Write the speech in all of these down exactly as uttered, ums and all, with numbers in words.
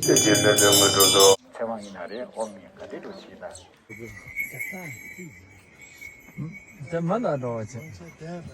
ཚེ་རྗེས་མའི་ལས་ངན་འགྲོ་དོ། ཚེ་དབང་ཡིན་ན་རེད། དབང་ཡིན་ག་དེ་འགྲོ་ཞིག་ད། དེ་མ་ན་འགྲོ་བ་བྱེད།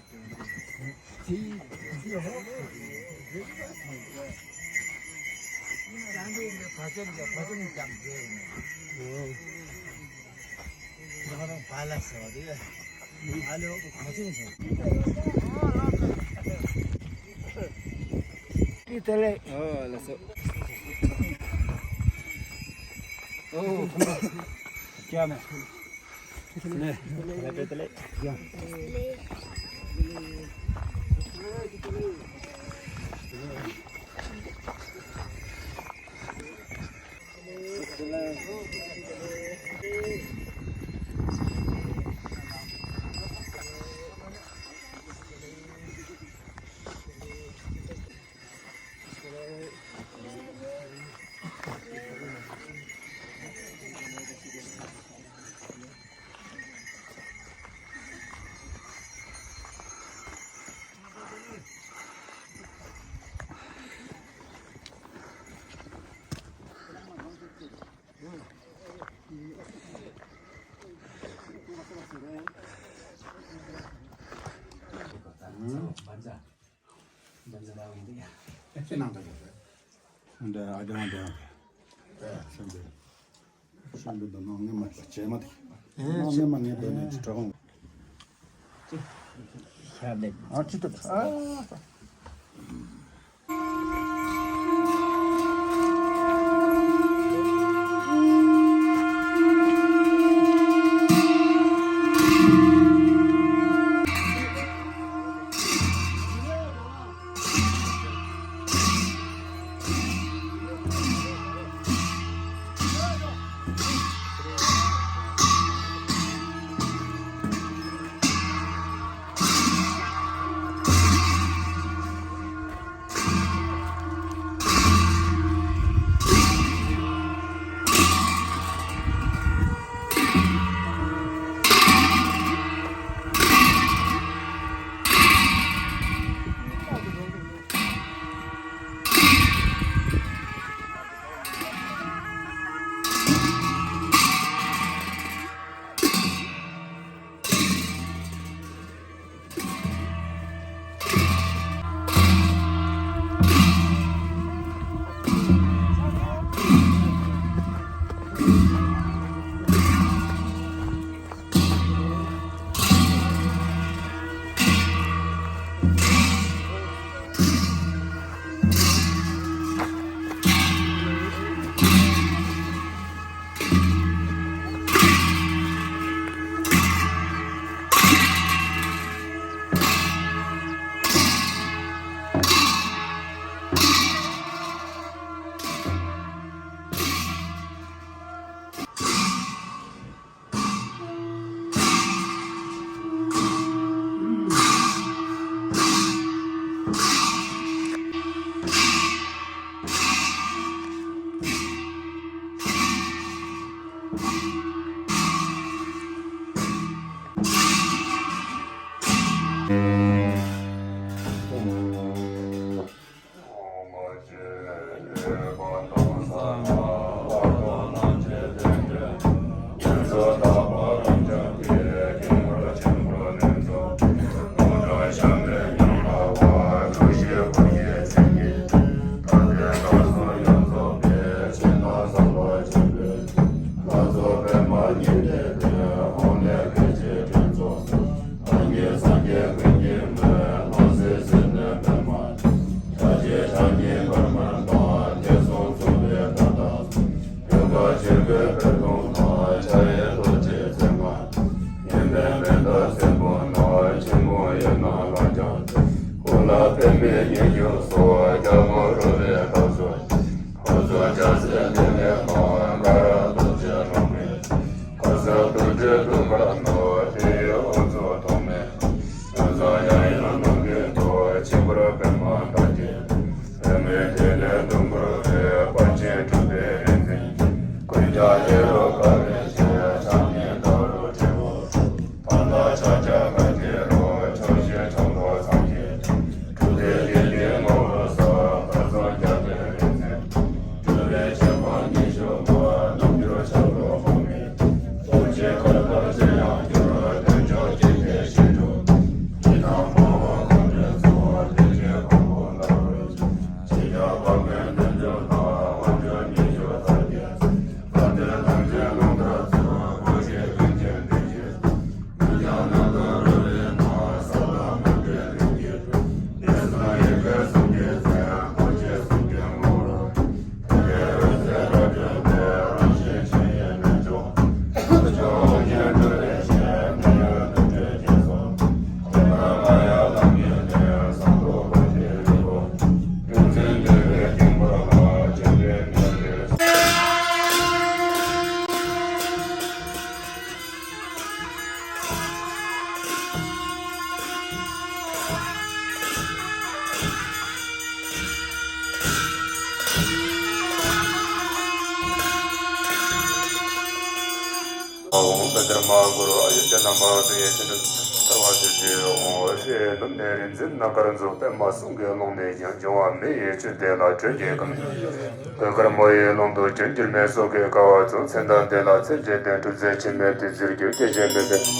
ཨོཾ་བཛྲ་མ་གུ་རུ་ཨཱ་ཡུར་ཛྙཱ་ན་མ་ཧཱ་བི་ཡེ་ཤཱཀྱ་ཐར་པ་ཆོས་ཀྱི་འོད། ཧྲཱིཿལྡན་ནེ་རིག་འཛིན་རྣམ་དཀར་མཛོད། པདྨ་གསུང་གི་ཀློང་ནས་ཀྱང་། འབྱུང་བ་མེ་ཡི་བཅུད་དེ་ལ། དྲོད་ཀྱི་སྐུ་གུར་དཀར་མོ་ཡི་ཀློང་དུ་བྱོན། འགྱུར་མེད་སྲོག་གི་ཀ་བ་ཚོགས། མཚན་དང་ལྡན་ལ་མཚན་བརྒྱད་ལྡན། སྒྲུབ་རྫས་འཆི་མེད་བདུད་རྩིར་གྱུར། སྐྱེ་འཆི་མེད་པའི་དབུ་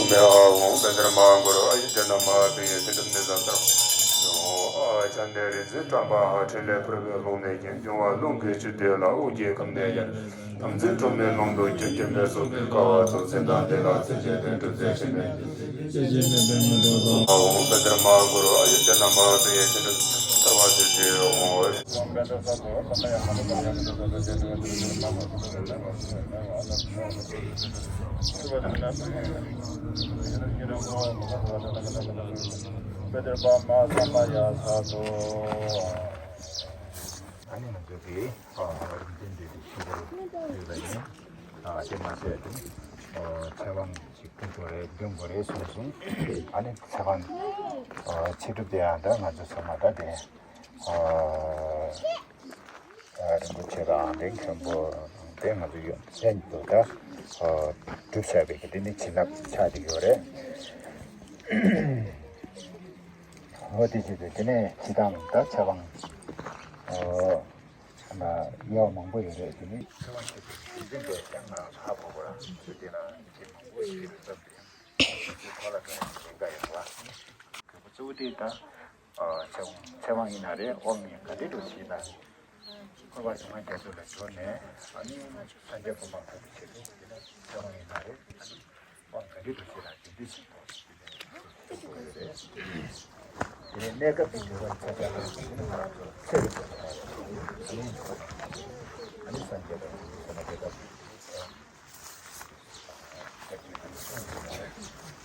མའི། ཨོཾ་བཛྲ་མ་གུ་རུ་ཨཱ་ཡུར་ཛྙཱ་ན་མ་ཧཱ་བི་ཡེ་ཤཱཀྱ་ཐར་པ་ཆོས་ཀྱི་འོད། ཨ་ཙ་ནེ་རིག་འཛིན་བཀྲམ་པ་ཧ། ཕྲིན་ལས་ཕུར་བུའི་ཀློང་ནས་ཀྱང་། འབྱུང་བ་རླུང་གི་བཅུད་དེ་ལ། དབུགས་ཀྱི་ཁམས་ནས་ཡར། དམ་ཚིག་ཁྲོ་མོའི་ཀློང་དུ་བྱོན། འགྱུར་མེད་སྲོག་གི་ཀ་བ་ཚོགས། མཚན་དང་ལྡན་ལ་མཚན་བརྒྱད་ལྡན། སྒྲུབ་རྫས་འཆི་མེད་བདུད་རྩིར་གྱུར། སྐྱེ་འཆི་མེད་པའི་དངོས་གྲུབ་སྩོལ། ཨོཾ་བཛྲ་མ་གུ་རུ་ཨཱ་ཡུར་ཛྙཱ་ན་མ་ཧཱ་བི་ཡེ་ཤཱཀྱ་ཐར་པ་ཆོས་ཀྱི་འོད། ཨ་ནི་ང་ཚོ་གི་ཨ་རིག་འཛིན་འདི་ཤེས་དགོས་ཡོད་པ་ཡིན། ཨ་དེ་མ་ཟད་དེ་ཨ་ཚེ་དབང་ཅིག་སྐུ་དགོས་རེད། འདོན་དགོས་རེད་གསུངས་སོང་། ཨ་ནི་ཚེ་དབང་ཨ་ཚེ་སྒྲུབ་དེ་ཡང་ད་ང་ཚོ་ཚང་མ་ད་དེ་ཨ་ཨ་རིན་པོ་ཆེ་དང་དེ་མཁན་པོ་དེ་ང་ཚོ་ཡོད་ལྷན་དུ་ད་ཨ་སྒྲུབ་བྱ་བའི་གི་དེ་ནི་བྱིན་རླབས་ཆགས་བསྡད་ཡོད་རེད། འོ་དེ་བྱེད་དུས་དེ་ནས་སྤྱི་བཏང་ད་ཚེ་དབང་ཨོ་ན་དབྱེ་བ་མང་པོ་ཡོད་རེད། དེ་ནི་ཚེ་དབང་ཆེ་ཤོས་ཡིན་པས་ཀྱང་ང་རང་ཚོ་ཧ་གོ་དགོས་ར། དེ་དེ་ན་དེ་མང་པོ་ཞིག་རེད་སྟབས་དེ་ཡང་ཁོ་ལ་དོན་གྱི་ཉེན་ཁ་ཡོད་པ། དགོས་པ་གཙོ་བོ་དེ་ད་ཨ་ཚེ་དབང་ཚེ་དབང་ཡིན་ན་རེད། དབང་ཡིན་ག་འདྲས་འགྲོ་ཞིག་ན་འཁོར་བ་སྡུག་བསྔལ་རྒྱ་མཚོ་ལས་གྲོལ་ནས་ཨ་ནི་སངས་རྒྱས་གོ་འཕང་ཐོབ་པའི་ཆེད་དུ་དེ་ན་ཚེ་དབང་ཡིན་ན་རེད། དབང་ག་འདྲ་འདུག་ཟེར་ན་དེ་འདྲ་ཞིག་དང་དེ་ནས་ཞུ་དགོས་རེད། དེ་ནས་གནས་སྐབས་ཀྱི་འབྲེལ་བ་ཚ་ཚ་དང་དེ་ནས་ང་རང་ཚོ་ཚེ་རིང་པོ་དང་ཨ་ནི་ཨ་ནི་སངས་རྒྱས་དང་དེ་ནས་སོ་ན་དེ་དག་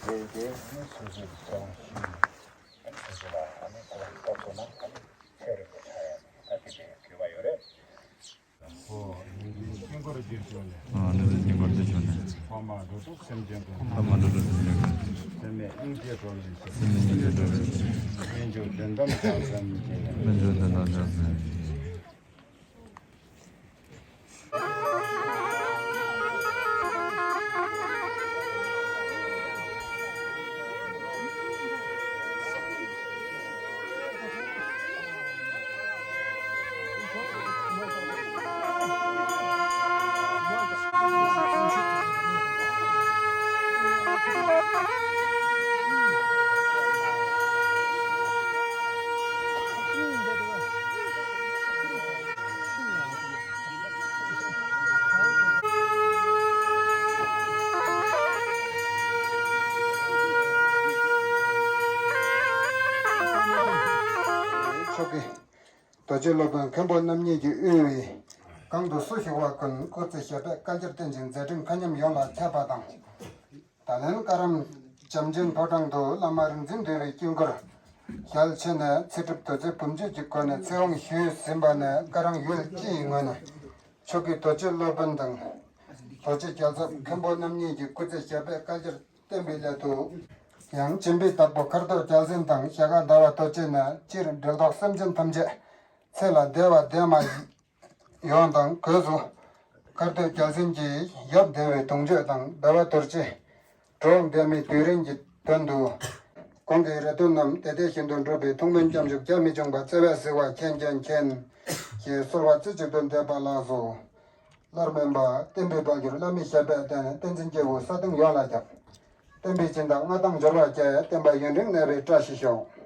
དེ་དེ་ནས་སོ་སོའི་ཚེ་དབང་ཞུས་ནས་ཨ་ནི་སོ་སོ་ལ་ཨ་ནི་ཁོ་རང་སྐབས་སུ་ན་ཨ་ནི་ཚེ་རིང་པོ་ཆགས་ཡ་ད་དེ་འདྲའི་དགོས་པ་ཡོད་རེད། ཨོ། ནི་དཀྱིལ་འཁོར་བསྒྱུར་བྱུང་ནས། ཨོ། ནི་དཀྱིལ་འཁོར་བསྒྱུར་བྱུང་ནས། ཕ་མ་འགྲོ་དྲུག་སེམས་ཅན་ཀུན། ཕ་མ་འགྲོ་དྲུག་སེམས་ཅན་ཀུན། སེམས་མེད་སྙིང་རྗེ་སྒྲོལ་བའི་ཕྱིར། སེམས་མེད་སྙིང་རྗེ་སྒྲོལ་བའི་ཕྱིར། སྨན་མཆོག་བདེན་གཏམ་ལྗགས་ཟམ་གྱིས། སྨན་མཆོག་བདེན་གཏམ་ལྗགས་ཟམ་གྱིས། མཆོག་གི་རྡོ་རྗེ་སློབ་དཔོན་མཁན་པོ་རྣམ་གཉིས་ཀྱིས་དབུས་པའི་གང་དུ་སུ་བཞུགས་པ་ཀུན་སྐུ་ཚེ་ཞབས་པད་བསྐལ་བརྒྱར་བརྟན་ཅིང་མཛད་འཕྲིན་མཁའ་མཉམ་ཡོངས་ལ་ཐེབས་པ་དང་། ད་ལན་བཀའ་རམས་བྱམས་ཆེན་ཕོ་བྲང་དུ་བླ་མ་རིག་འཛིན་འདུས་པའི་དཀྱིལ་འཁོར་ཞལ་ཕྱེ་ནས་ཚེ་སྒྲུབ་བདུད་རྩི་བུམ་མཆོད་ཀྱི་སྒོ་ནས་ཚེ་དབང་ཞུས་ཟིན་པ་ནས་བཀའ་རང་ཡུལ་སྤྱི་ཡི་ངོས་ནས་མཆོག་གི་རྡོ་རྗེ་སློབ་དཔོན་དང་རྡོ་རྗེ་རྒྱལ་ཚབ་མཁན་པོ་རྣམ་གཉིས་ཀྱི་སྐུ་ཚེ་ཞབས་པད་བསྐལ་བརྒྱར་བརྟན་པའི་སླད་དུ། ཡང་སྦྱིན་པའི་བདག་པོ་མཁའ་སྟོབས་རྒྱལ་མཚན་དང་ཞལ་དཀར་ཟླ་བ་རྡོ་རྗེ་ནས་སྤྱིར་འབྲེལ་ཐོགས་སེམས་ཅན་ཐམས་ཅད་ཚེ་ལ་བདེ་བ་ལྡན་མ་ཡོང་དང་སྒོས་སུ། མཁའ་སྟོབས་རྒྱལ་མཚན་གྱིས་ཡབ་བདེ་བའི་གདུང་མཆོད་དང་ཟླ་བ་རྡོ་རྗེ་གྲོགས་ལྡན་མའི་དུས་རིང་གི་དོན་དུ། གོང་གི་རེ་འདུན་རྣམས་དེ་དེ་བཞིན་དུ་འགྲུབ་པའི་ཐུགས་སྨོན་སྐྱབས་འཇུག་བརྒྱ་མི་འབྱུང་བ་བརྩེ་བས་གཟིགས་པ་མཁྱེན་མཁྱེན་མཁྱེན་ཞེས་གསོལ་བ་རྩེ་གཅིག་ཏུ་འདེབས་པ་ལགས་སོ། སླར་སྨོན་པ། བསྟན་པའི་དཔལ་གྱུར་བླ་མའི་ཞབས་པད་བརྟན། བསྟན་འཛིན་སྐྱེས་བུ་ས་སྟེང་ཡོངས་ལ་ཁྱབ། བསྟན་པའི་སྦྱིན་བདག་མངའ་ཐང་འབྱོར་བར་བཅས། བསྟན་པ་ཡུན་རིང་གནས་པའི་བཀྲ་ཤིས་ཤོག།